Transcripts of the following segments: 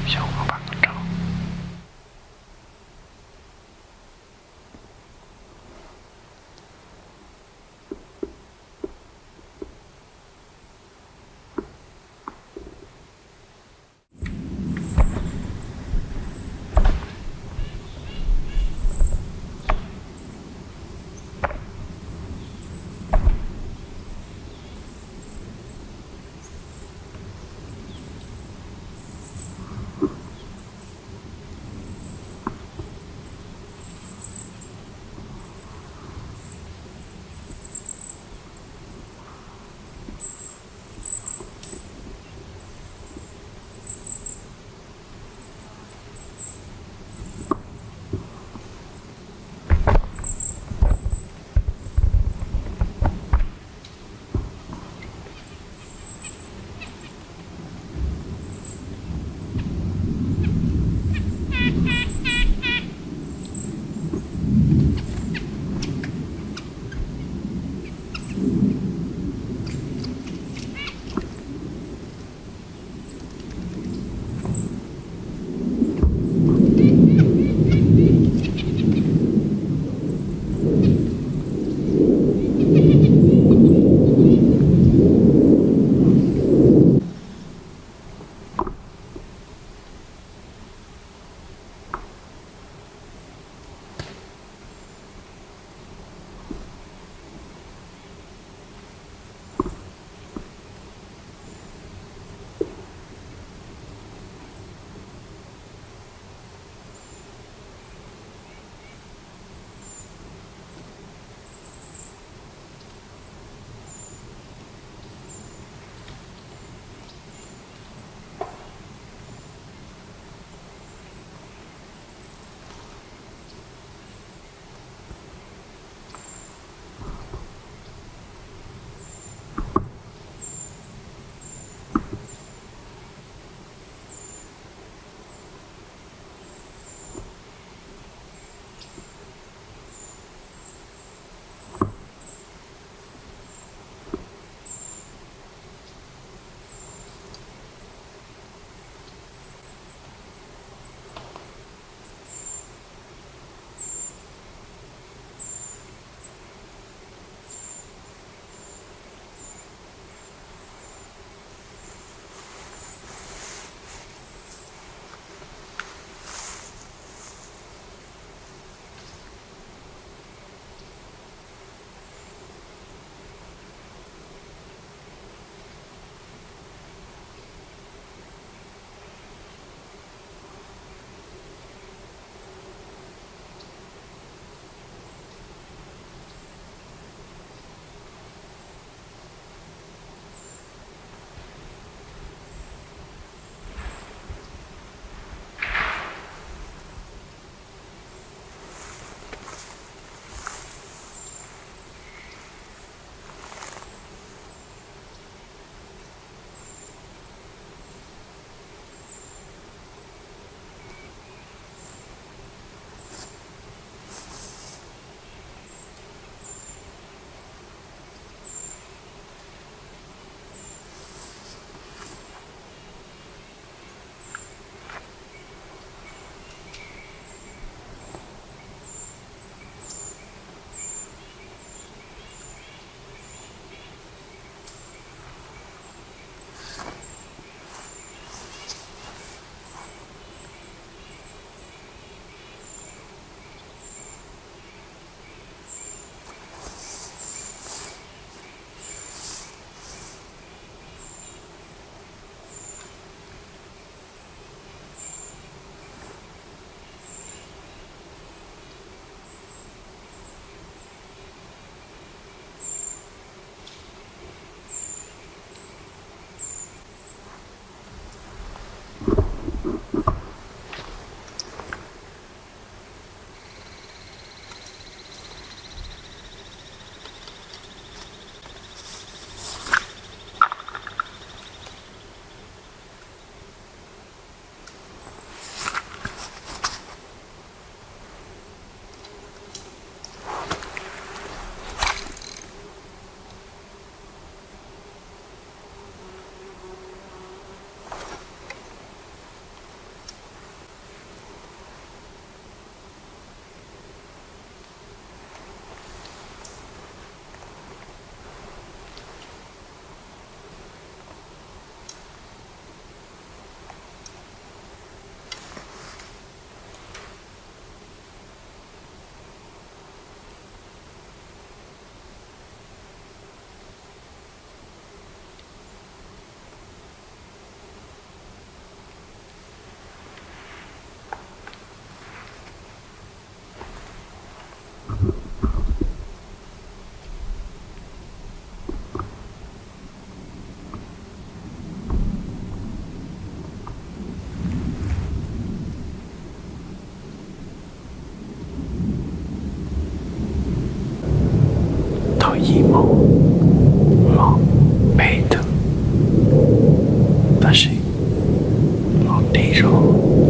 xyov ua pam rau.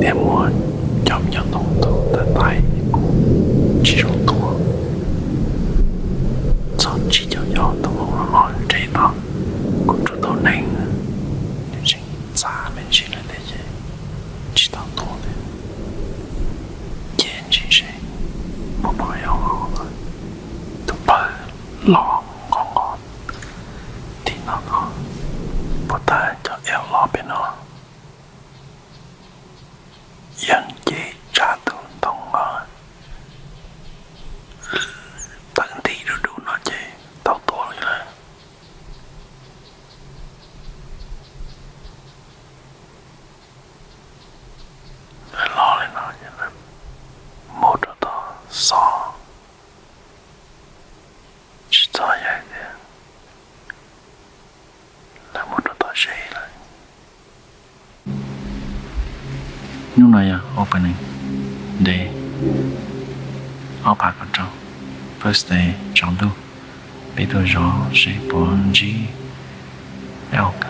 Thiab muab cov me nyuam ntoo tus tais tais tsis zoo tua, txog tsib caug yog tus hmoob los nres tau, kuv rau tau neeg, nws tseem txav me ntsis lawm thiab ces tsis tau tua thiab. Ces ntsis seb puas pom elk los, tus pawg los nqos nqos tim no no, puas tawg cov elk los pem no. Yeej ces tshav tus ntoo no tawm nti du du no ces tau tua li lawm. Lawv los li no ces lawv mus rau tom xov, tsis txog yaig thiab, lawv mus rau tom ze lawm. Hnub no yog opening day, ob phav kaum rau, first day tsaus ntuj. Peb tuaj zov seb puas ntsib elk.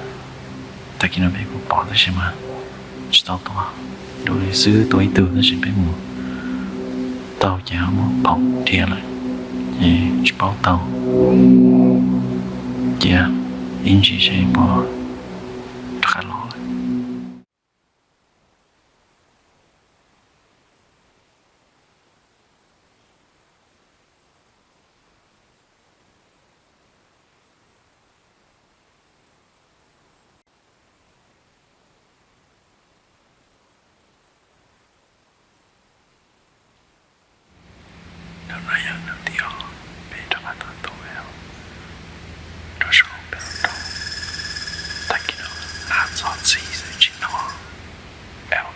Tag kis no peb kuj pom tab sis mas tsis tau tua, dua li xwb tua ib tug tab sis peb mus taug ces ho muab phoom dhia lawm ces tsis paub taug. Cia ib ntsis seb puas rov qab los lawm. Hnub no yog hnub tim ob peb rov qab tuaj tua elk rau saum peb lub roob. Tag kis no hnav txog txiv xwb tsis hnov elk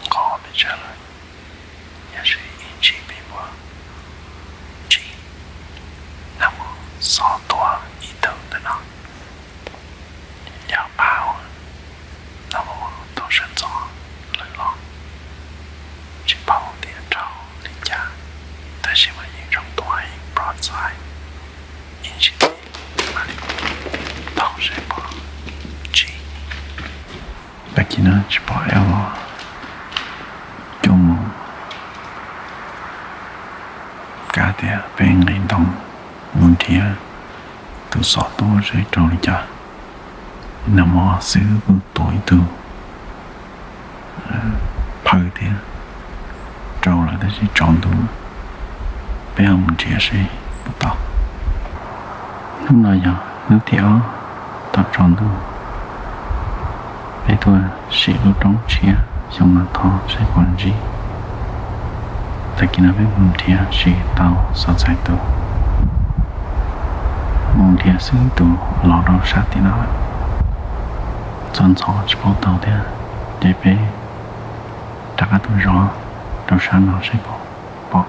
nqos pes tsawg lawm. Yog seb ib ntsis peb puas ntsib, nag hmo xov tua ib tug ntawm no. Yog pab uas nag hmo thaum sawv ntxov lawv los, tsis paub tias raug li cas, tab sis mas yeej zoo tua heev, broadside. Ib ntsis mam li taug seb puas ntsib. Tag kis no tsis pom elk los, coj mus kav tias peb nqis ntoo mus nrhiav tus xov tua seb raug li cas. Nag hmo xwb kuj tua ib tug phaw thiab, raug lawm tab sis tsaus ntuj, peb ho mus nrhiav seb puas tau. Hnub no yog hnub tim ob thaum tsaus ntuj, peb tuaj sim lub roob tshiab xyoo no thov seb puas ntsib. Tag kis no peb mus nrhiav sim tau xov txhais tus, mus nrhiav xwb tus los rau sab tim no lawm. Txog ntxov tsis paub taug thiab, ces peb rov qab tuaj zov rau sab no seb puas pom.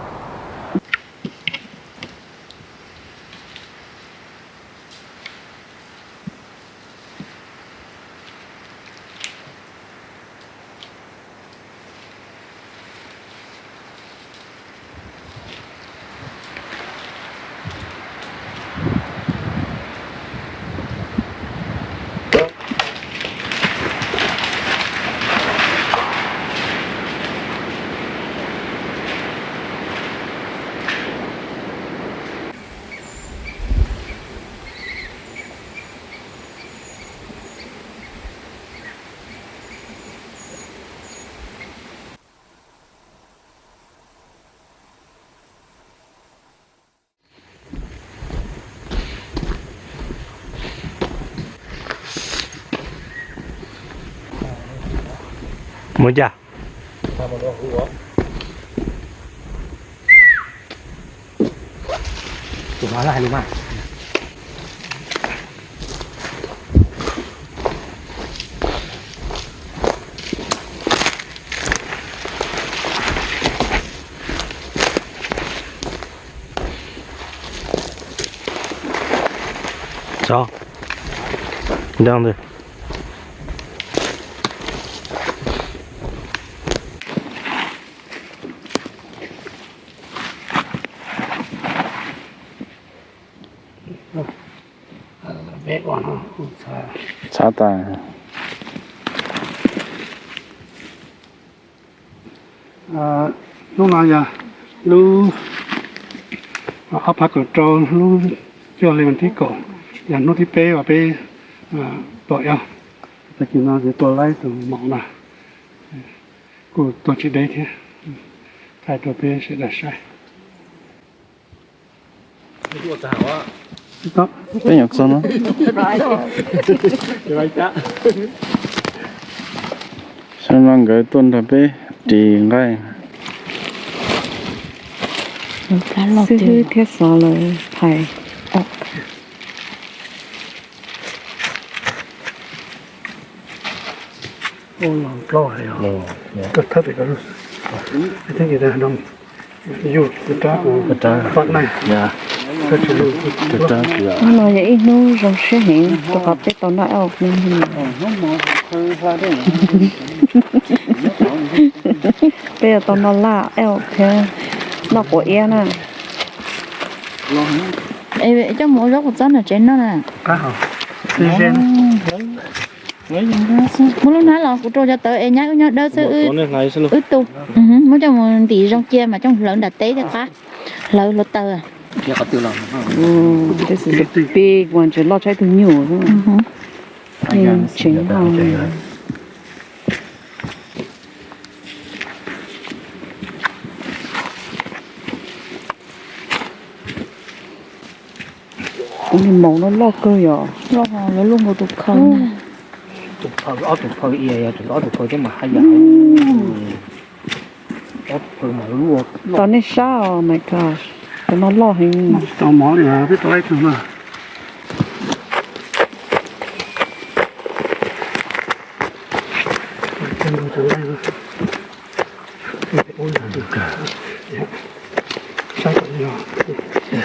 Mus cas? Tso. Down there. Txhav tas. Hnub no yog lub ob phav kaum rau lub cuaj hli vas thib kaum, yog hnub thib peb uas peb tua ib, tag kis no ces tua laib tus maum no, kuj tua tsis deb thiab, thaij rau peb sawv daws saib. Peb nyuam txog no, xyoo no nkawd tuaj nrog peb ris nqaij. Xib hwb thiab xov lawv phais. Hnub no yog ib hnub zoo siab heev rau qhov peb tau noj elk. Peb yuav tau noj laj elk thiab noj quav iab na. Coj mus ua zaub quav txob nram tsev noj na. Muab lub hnab los kuv rau cov tawv es nyab wb nyob dawb xwb, wb tu. Muab coj mus ntim zoo cia mas coj hlawv nram teb thiaj qab, hlawv hluav taws. This is a big one, tseem loj tshaj ib tug nyuj. Tus niag maum no loj kawg yom. Loj, lawv luaj nkaus tus khau na. Tus phau, ob tus phau ia, yog tus ob tus phau coj mas haj yam. Ob tus phau mas luaj. Tos nej sab os, my gosh, cov no loj heev. Tau mov li peb tau laib tug no.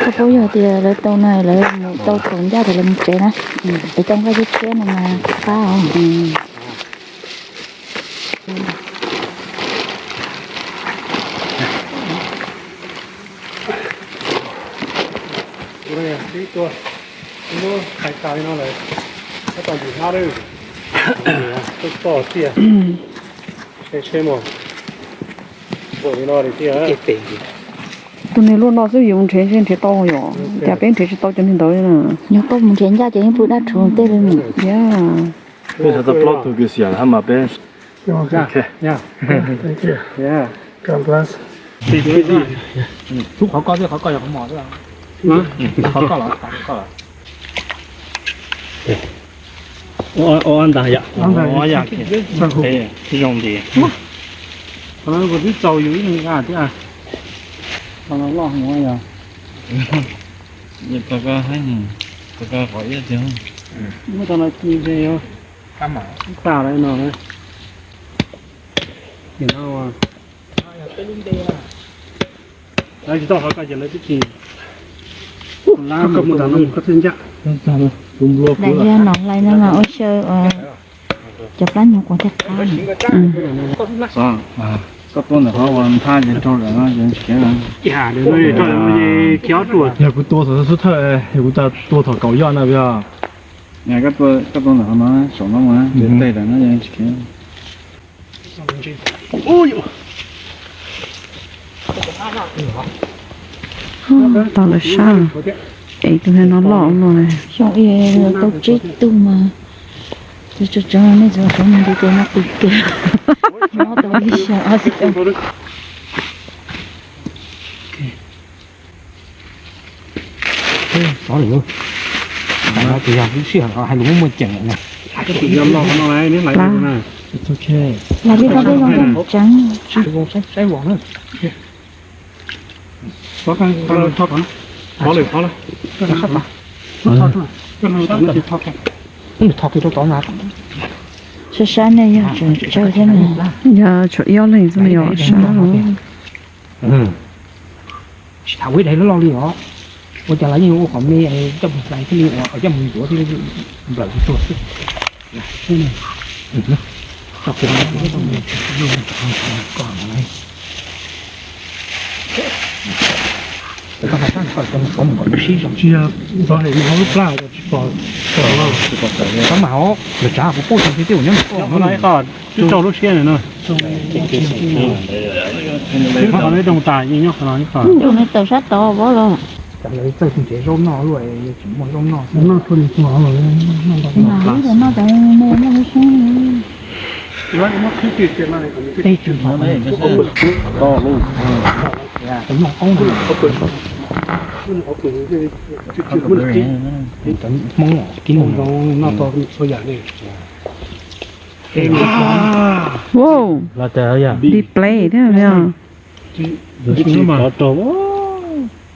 Koj paub yog tias lawv tau no lawv mus tau kaum ncaj ces lawv mus tsev na. Lawv tau nqaij tshiab tshiab no mas qab os. Lub hais tas li no lawm, tab tom ntxim hlab lawm, tuaj txog tiag, seb seb mas, npaum li no li tiag. Tus niag luaj no xwb yus mus nrhiav ntshe nrhiav tau yom, cas peb nrhiav tsis tau cov niag ntawd na. Yog koj mus nrhiav ncaj ces yeej pw dab rhuv tej li mus. Yog. Peb sawv tau plaub tug kis xiam hab mas peb. Thank you. Yeah. God bless. Tub qhov koj thiab qhov koj yog qhov mos xwb. Qhov koj los, qhov koj los. Ua ntag yom. Ua yam zoo ntxiv. Qhov no kuv twb txaus yus ib nqa thiab. Qhov no loj heev yom. Qhov ko haib, qhov ko qhov iab tiag. Muab tau no ci ntshe yuav tas lawm no. Lawv tsis tau qhov ko ces lawv twb tsis lab mus ntawm no mus koj thiaj ncaj. Daim liaj no hlais no mas ua xyaw cov plab nyuag quav thiaj qab. Koj tua ntawm qhov uas nthab ces raug lawm no ces tsis khiav. Khiav ob ruam. Yog kuv tua thaum xub thawj, yog kuv tua thaum kaum yoj na yog. Koj tua ntawm qhov no saum no mas ces tej lawm no ces tsis khiav. Tau lawv sab, es tus niag no loj ua luaj. Xyoo ib tau tsib tug mas, tso tso nej tso tso nti tes no qis kiag. Nyob tau ib xyoos ob xyoos. Xov lawm, no ces yog lub sij hawm hais lus muaj muaj ceem lawm na. Yog los no lawm, neb hlais na. Hlais li no, saib vos na. Pov lawm, pov lawm. Sab sab nej yog tseem tsawg thiab na. Yog tshuav ib ob leeg xwb no yog sab. Tsis tham ua dais loj loj li os. Ua cas lawv yeej ua qhov me coj mus hlais thiaj li ua, coj mus yuav thiaj li nplawm tuag xwb. Tsis yog txog hais mus hauv lub plab tsis pom. Tab mas hauv lawv tsav kuv pub tsis thiab, kuv nyob qhov no ib qho twb raug lub siab no. Nyob qhov no ib rooj tas, nyob qhov no ib qho. Tus nws tawm sab tod vov los. Txawj tus ntsev zaub noj luaj, tsis muaj zaub noj. Noj txhua li txhua los, noj ntau. Noj tas muaj lub siab. Tej tsis noj qoob. Hmoob tib noj tau txhua yam li. Wow, nti plev thiab os.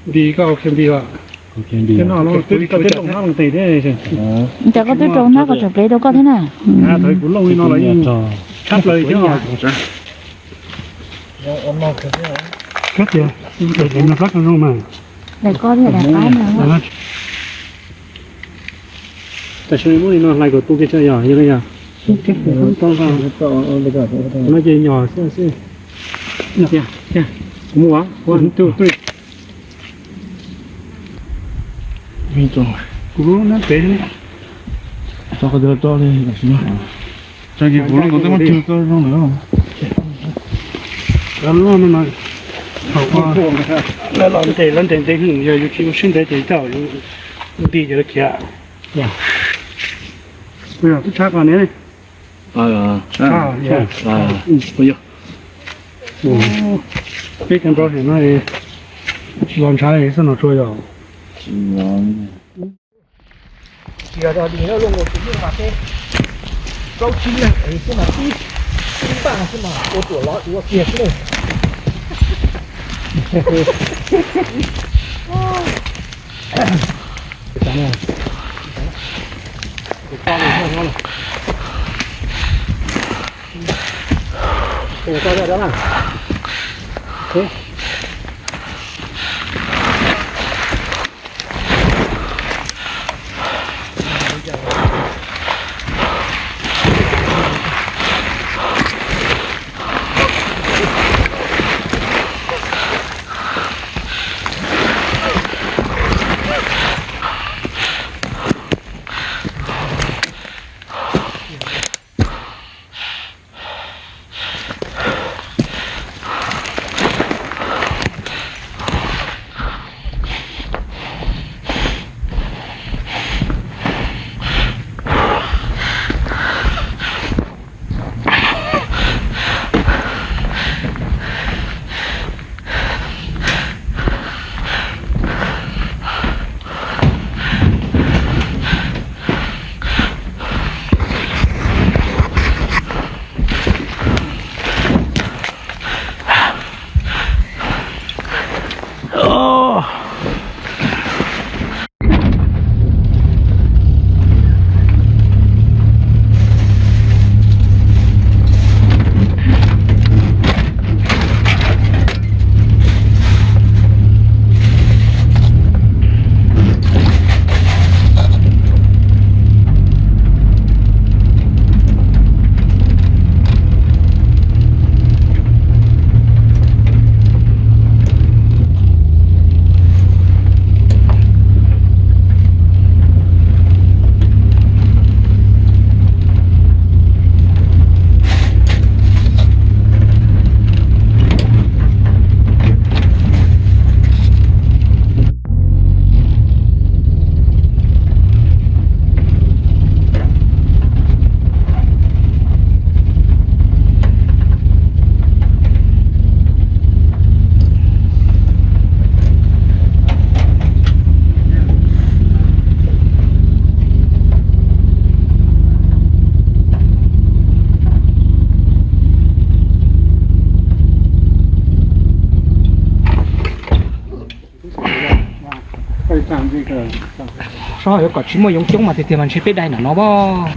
Nti koj, nti os. Cas koj twb rau hnab koj tseem plev rau koj thiab na. Kuv looj li no los yeej tshab plaws thiab. Kab tias, nplab koj zoo mas. Daim koj thiab daim qab no. Tam sim no muab li no hlais kom tu kiag tso yog, yog li yog. No ces nyom xwb. Kuv mus, one, two, three. Kuv lub nab pem. Tso qhov twg los tso li. Tso kiag kuv lub, kuv twb muab cog tau zoo lawm. Lawv los ntes, lawv ntes ntev, yog yus tsis ua siab ntev ces tau yus nti ces lawv khiav. Kuv yog twb tshab qhov ne. Peb cov nrau hem no tsis los ntshav xwb no tsuas yog. Tsis yog li no, luaj nkaus tus nyuj mas peb plaub tsib leeg ev xwb mas tib, tib npaj xwb mas ua ruam lov ua kiag xwb ne. Soj yuav kom tsis muaj yoov coob mas tiag tiag mas ntshe peb dai nram no pob.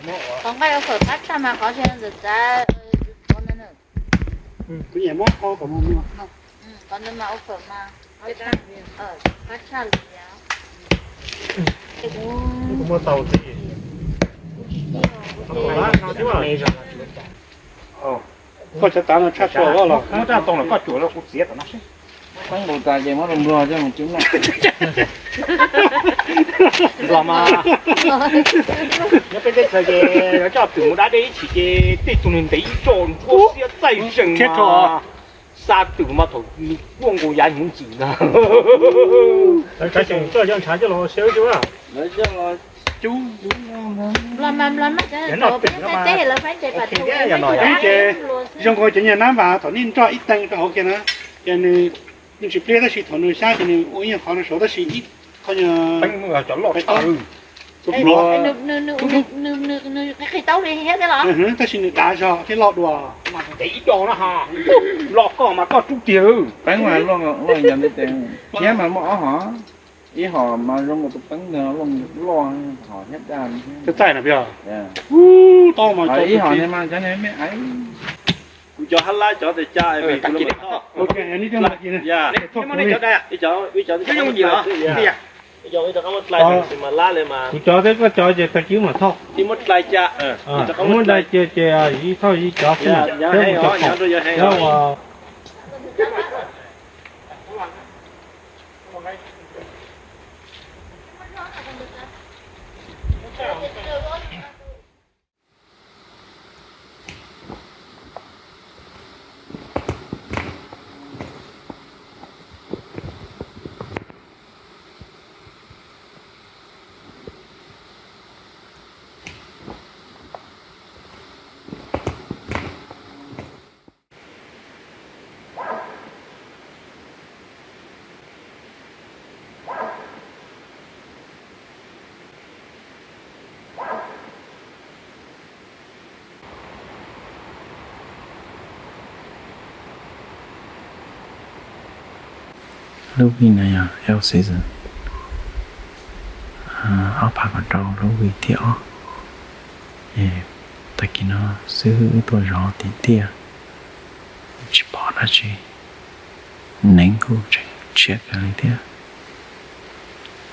Qhov nqaij ua fawm qab tshaj mas qhov tsis ntxim txav, qhov ntawd na. Kuv nyiam muab qhov kom mus mus qhov ntawd mas ua fawm mas qab tshaj li. Kuv muab tau txiv. Koj cov tav no tshaj tshua los los. Muab raj tau los koj cuam los kuv txiav tom no seb. Qeeb nqus tas ces muab rau Nplog coj mus cub noj. Nplog mas nyob peb teb chaws ces coj twm mus dab deb ib chim ces tej tug neeg ntev ib tso ntsuab xiab txaij zeeg mas xa twm mas thaum nws quaj nkaus yav hnyuv ntxwm ntag. Lawv cov xyoo coj cov ntshav coj los siab cub. Lawv coj los cub. Ces zoo nkaus cov nyuag nab npas thaum nej nroj ib teev rau hauv kiag na, ces nws, nws tsis pliab tab sis thaum nws xyab ces nws ua ib nyuag qhov no saud tab sis ib qho nyuag tab sis nws dav zog thiab loj dua. Ntev ib co no ha, loj koj mas koj rub tiag. Peeb mas loj, loj yog li tes, thiab mas muaj ob hom, ib hom mas zoo nkaus tus peeb ntawd loj, hom thiab daj thiab. Txaij no pia, ib hom ne mas cov ne me aiv. Kuv cov hab lab cov tes ca, kuv cov, kuv cov thiab koj cov ces tag kis mam thauj. Kuv muab dai cia ces yus thauj yus cov xwb mas thiab kuv cov kom. Lub vij no yog elf season, ob phav kaum rau lub vij thib ob. Tag kis no xib hwb wb tuaj zov tiag tiag, tsis pom dab tsi, neev kuj tseem tshiab kawg li thiab.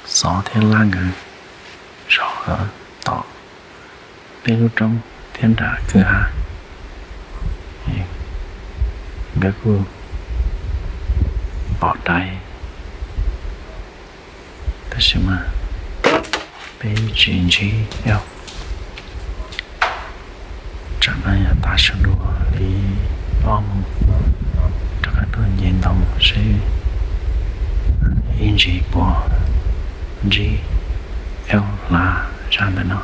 Xov thiab lab nkawd zov tom peb lub roob thiab nram kwj ha. Nkawd kuj pom dai, tab sis mas peb tsis ntsib elf. Tsam no yog tav su dua li ob moos, rov qab tuaj nce ntoo seb ib ntsis puas ntsib elf hlav zaj ntawm no.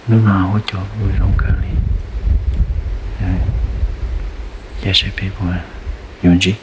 Hnub no huab cua kuj zoo kawg li, cia seb peb puas yuav ntsib.